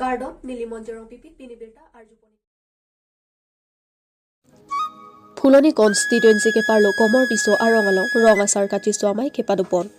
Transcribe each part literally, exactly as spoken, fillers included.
Kardom, neli Monjorong Pipi, pini birta arjupon. Phuloni constituency keparlo Komor Tisso arong along rong asar kacheso amei kepadopon.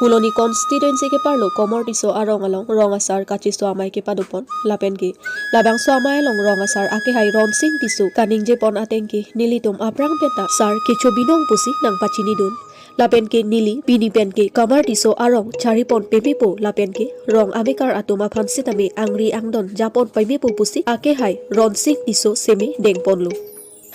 Phuloni constituency keparlo Komor Tisso arong along rong asar kacheso amei kepadopon. Lapen ke labangso amei along rong asar akehai Ronsing Tisso kaningjepon ateng ke nelitum aphrang penta sar kecho binong pusi nangpachinidun. Lapen ke neli pini pen ke Komor Tisso arong charipon pemepo lapen ke rong amekar atum aphan sitame angri angdon japon pemepo pusi akehai Ronsing Tisso seme dengponlo.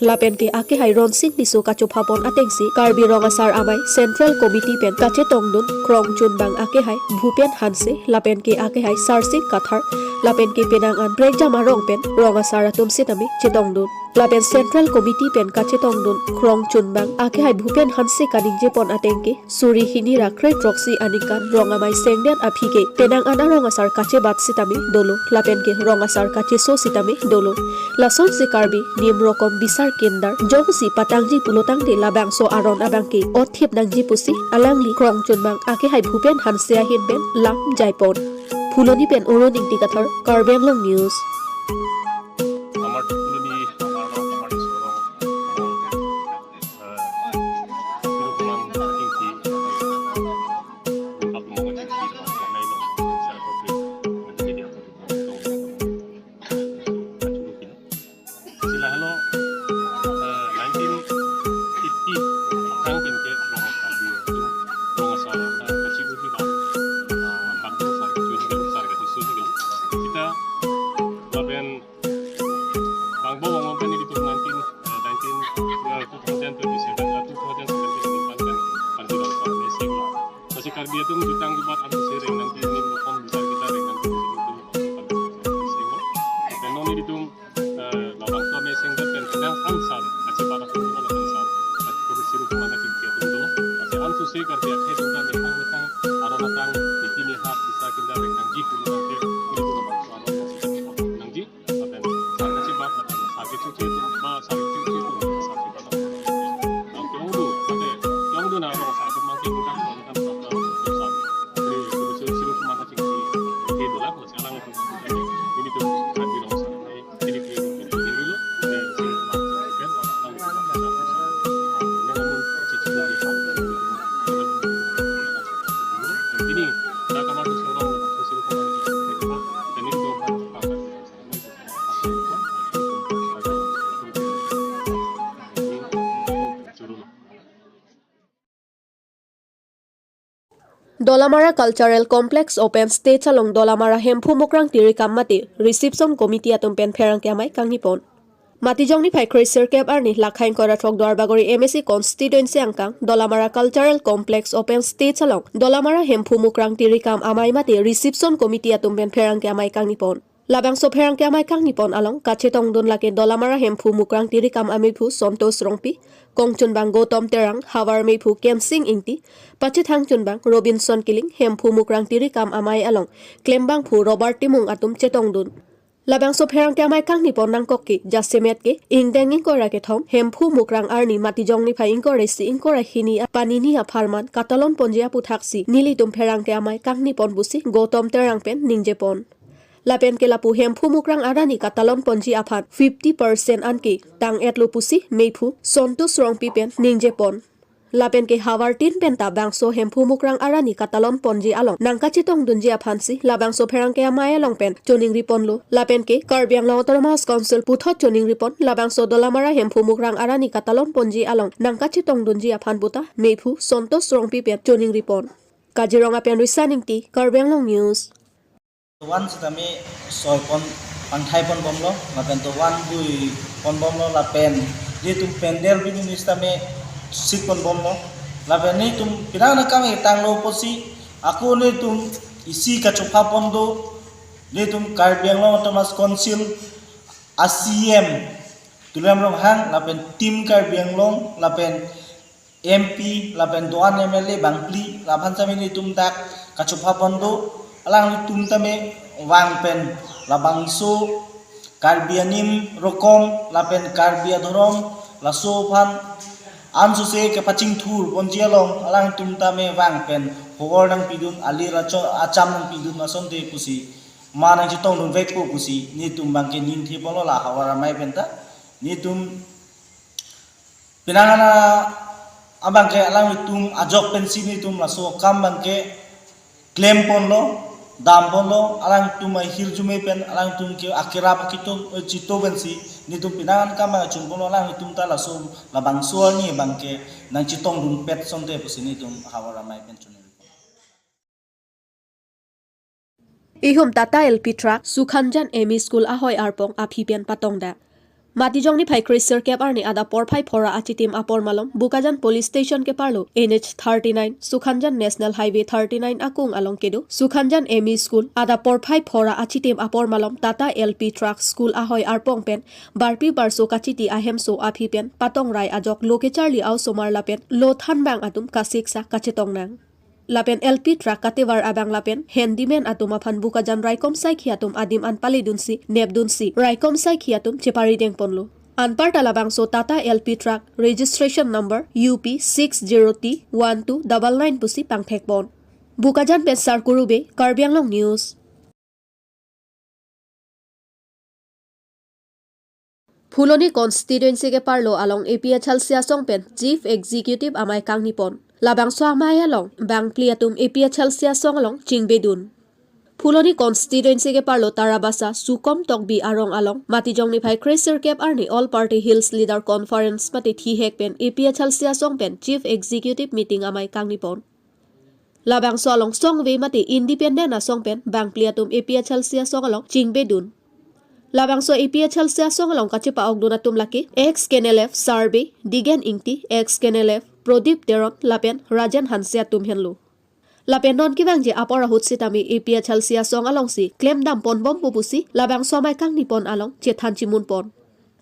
Lapen ke akehai Ronsing Tisso kachophapon atengsi Karbi Rong Asar Amei Central Committee pen kachetongdun krongchunbang akehai Bhupen Hanse lapen ke akehai Sarsing Kathar lapen ke penang an prekjam arong pen rong asar atum sitame chetongdun. Lapen Central Committee pen kachetongdun krongchunbang akehai Bhupen Hanse kaningjepon ateng ke suri hini ra kre throksi aningkan rong amei sengdet aphi ke penang an arong asar kachebat sitame dolo lapen ke rong asar kacheso sitame dolo. Lasonsi Karbi niyom rokom bisar kindar jongsi patangji pulotangte labangso aron abang ke othip nangji pusi alangli krongchunbang akehai Bhupen Hanse ahin pen lam jaipon. Phuloni pen Oro Ningti Kathar, Karbi Anglong News. Amar Phuloni, amar rong, amar sorong, eh, Phuloni Ningti, Phuloni Ningti, Phuloni Ningti, Phuloni Ningti. Sila halo, eh, nineteen eighty aphrang pen ke rong asar di, rong asar, eh, kachibu di ba, eh, bang sar kachibu di, sar kachibu di. Kita lapen bang bo bang pen di nineteen, eh, nineteen, eh, two thousand twenty-seven, eh, two thousand seventeen kan kan kan di rong asar ni sing. Lasi Karbi atum jutang jubat atum sering nanti ni bukan bisa kita dengan dan non itu, eh, labangso amei sengdet pen kadang ansar, kachebat atum dolo ansar, kuri siru kemana kiki atum dolo, tapi ansu se Karbi akhir itu kan metang metang aron atang, niti nihat bisa kita reng nangji, pun nanti itu labangso aron nangji, lapen sar kachebat, lapen sar kechuche atum, ba sar kechuche atum, sar chebat atum. Nang keong do, mate, keong do na rong asar atum mangke bukan, bukan, bukan, bukan, bukan, bukan. Jadi, siru siru kemana kiki, kiki dolo, Dolamara Cultural Complex Open Stage along Dolamara Hemphu Mukrang Tirikam mate Reception Committee atum pen pherangke amei kangnipon. Matijong niphai kre sirkep arni lakhai ingkoi ra throk Duarbagori M A C constituency angkang Dolamara Cultural Complex Open Stage along Dolamara Hemphu Mukrang Tirikam amei mate Reception Committee atum pen pherangke amei kangnipon. Labangso pherangke amei kangnipon along kachetongdun lake Dolamara Hemphu Mukrang Tirikam amephu Santosh Rongpi, kongchunbang Gautam Terang, havar mephu Kensing Ingti, pachethangchunbang Robinson Killing, Hemphu Mukrang Tirikam amei along klembangphu Robert Timung atum chetongdun. Labangso pherangke amei kangnipon nangkok ke jasemet ke ingdeng ingkoi ra kethom Hemphu Mukrang arni Matijong niphai ingkoi ra isi ingkoi ra hini a panini apharman katalon ponji aputhaksi nelitum pherangke amei kangnipon pusi Gautam Terang pen ningjepon. Lapen ke lapu Hemphu Mukrang arani katalon ponji aphan fifty percent anke tang-etlo pusi mephu Santosh Rongpi pen ningjepon. Lapen ke havar tin penta bangso Hemphu Mukrang arani katalon ponji along nangkachetongdunji aphansi labangso pherangke amei along pen choningripon lo. Lapen ke Karbi Anglong Autonomous Council puthot choningripon labangso Dolamara Hemphu Mukrang arani katalon ponji along nangkachetongdunji aphan puta mephu Santosh Rongpi pen choningripon. Kaziranga pen Risa Ningti, Karbi Anglong News. Tovan sitame soi pon pangthai pon bomlo, lapen tovan bui pon bomlo, lapen nelitum pandal bini sitame sik pon bomlo, lapen nelitum pinang nakam etanglo pusi, ako nelitum isi kachopha pon do, nelitum Karbi Anglong Autonomous Council a C E M Tuliram Ronghang, lapen Team Karbi Anglong, lapen M P lapen do-an M L A bangphli, laphan sitame nelitum dak kachopha pon do, alanglitum tame vang pen labangso Karbi anim rokom lapen Karbi adhorom laso aphan ansose kepachingthur ponji along alangtum tame vang pen hobor nangpidun, ali racho acham nangpidun asonte pusi ma nangchetongdun vekpo pusi netum abangke ningthepon lo la havar amei penta. Netum penang an abangke alanglitum ajok pensi netum laso akam abangke klemponlo, damponlo, alangtum ahirjume pen, alangtum ke akerap akito, eh, chito pensi netum penang an akam abang chunponlo, alangtum ta laso labangso arni abangke nangchetongdunpet asonte pusi netum havar amei pen chunri. Ihum Tata L P truck Sukhanjan M E School ahoi arpong aphi pen patongdak. Matijong niphai kre sirkep arni adap porphai phora achitim apor malom Bokajan Police Station keparlo N H thirty-nine, Sukhanjan National Highway thirty-nine akung along kedo Sukhanjan M E School adap porphai phora achitim apor malom Tata L P truck school ahoi arpong pen barpi barso kachiti ahemso aphi pen patongrai ajok lo kecharli a-osomar lapen lo thanbang atum kasiksa kachetong nang. Lapen L P truck katevar abang lapen handyman atum aphan Bokajan raikom saikhi atum adim an paledunsi nepdunsi raikom saikhi atum cheparidengponlo. Anparta labangso Tata L P truck registration number U P six zero T one two double nine pusi pangthekpon. Bokajan pen Sarkuru Bey, Karbi Anglong News. Phuloni constituency keparlo along A P H L C asong pen Chief Executive amei kangnipon. Labangso amei along bangphli atum A P H L C asong along chingbedun. Phuloni constituency keparlo Tarabasa Sukom Tokbi arong along Matijong niphai kre sirkep arni All Party Hills Leader Conference mate thihek pen A P H L C asong pen Chief Executive meeting amei kangnipon. Labangso along songve mate independent asong pen bangphli atum A P H L C asong along chingbedun. Labangso A P H L C asong along kachepa-okdun atum lake ex K N L F Sarbey Digen Ingti, ex K N L F Prodip Teron lapen Rajen Hanse atum henlo. Lapen non kevangji apor ahut sitame A P H L C asong alongsi klemdamponbompo pusi labangso amei kangnipon along chethan chimunpon.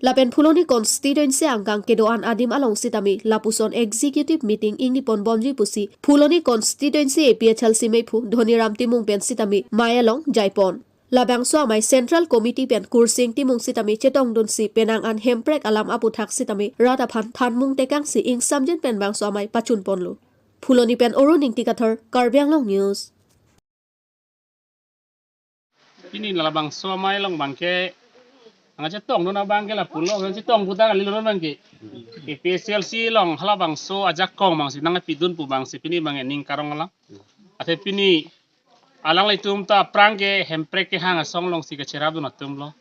Lapen Phuloni constituency angkang kedo-an adim along sitame lapuson executive meeting ingniponbomji pusi Phuloni constituency A P H L C meiphu Dhoniram Timung pen sitame mei along jaipon. Labangso amei Central Committee pen Kursing Timung sitame chetongdunsi penang an hemprek alam aputhak sitame rat aphan thanmung tekangsi ingsamjin pen bangso amei pachunponlo. Phuloni pen Arun Ingti Kathar, Karbi Anglong News. Pini labangso amei along abangke nangchetongdun abangke lapulo, nangchetong puta kalilo abangke. A P H L C along halabangso ajakong abangsi nangpidun pu abangsi pini abangke ning karong alang. Athe pini alanglitum ta aphrang ke hemprek kehang asong alongsi kacherapdun atumlo.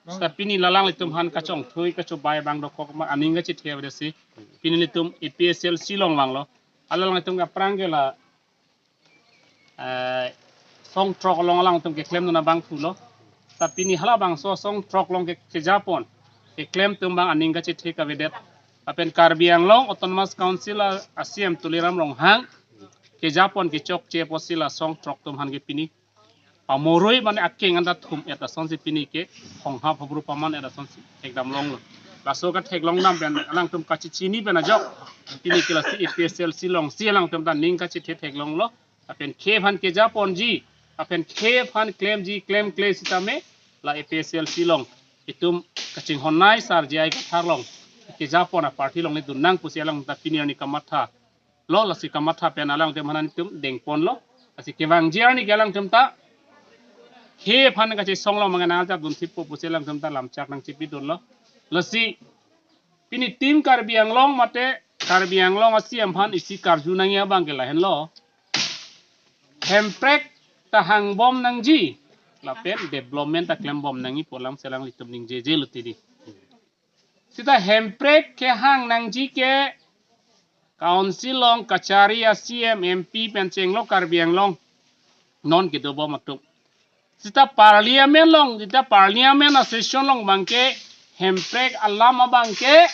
Seta pini alanglitum aphan kachongthui kachobai abang dokok ma aning kachethe avedetsi pini ilitum A P H L C along vanglo. Alanglitum ke aphrang ke la eh, song throk along alangtum keklemdun abang thulo. Ta pini halabangso song throk along ke kejapon keklem atum abang aning kachethe kavedet. Lapen Karbi Anglong Autonomous Council a, a-C E M Tuliram Ronghang kejapon kechokche apotsi la song throk atum aphan ke pini pamoroi mane akeng anta thum-et asonsi pini ke hongha phabru paman-et asonsi ekdam longlo. Laso katheklongdam pen alangtum kachechini pen ajok pini ke lasi A P H L C alongsi alangtum ta ning kachethe theklonglo. Lapen khei aphan kejaponji, lapen khei aphan klemji klemkle sitame la A P H L C along itum kachinghon nei sar J I Kathar along kejapon a-party along nidun nang pusi alangtum ta pini arni kamathalo, lasi kamatha pen alangtum aphan itum dengponlo. Lasi kevangji arni ke alangtum ta khei aphan kachesonglo mangan aljap dunthippo pusi alangtum ta lamchak nangchipidunlo. Lasi pini Team Karbi Anglong mate Karbi Anglong a-C E M aphan isi karju nangji abangke lahenlo. Hemprek ta hangbom nangji, lapen development ta klembom nangji pu alam si alanglitum ningjejelo tidi. Seta hemprek kehang nangji ke council along kachari a-C E M, M P pen chenglo Karbi Anglong non kedobom atum. Seta parliament along, seta parliament a-session along abangke hemprek alam abangke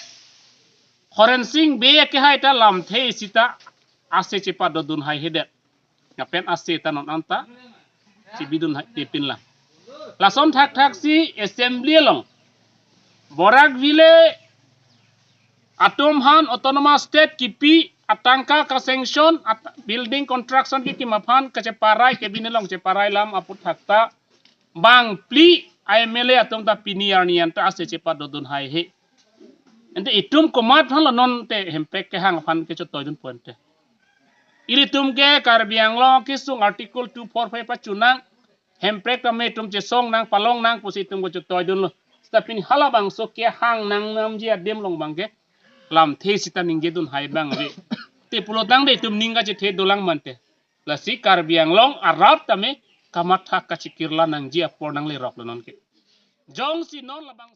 Horensing Bey akehai ta lamthe seta ase chepadodun haihedet. Lapen ase ta non anta chebidun haipinlang. Lason thakthaksi assembly along Barak Valley atum aphan autonomous state kipi atangka ka-sanction at building construction kikim aphan kacheparai cabinet along cheparai lam aputhak ta bangphli a-M L A atum ta pini arni anta ase chepadodun haihe. Ante itum komat aphanlo non te hemprek kehang aphan kechotoidunpo ante. Ilitum ke Karbi Anglong kesung Article two four five pachunang, Hemprek tame itum chesong nang, palong nang pusi itum kachetoidunlo. Seta pini halabangso kehang nangnamji adim along abangke lamthe seta ningjedun hai abang ave. Te pulotangte itum ning kachethe dolang mante. Lasi Karbi Anglong arat tame kamatha kachekirla nangji apor nangleroklo nonke. Jongsi non labang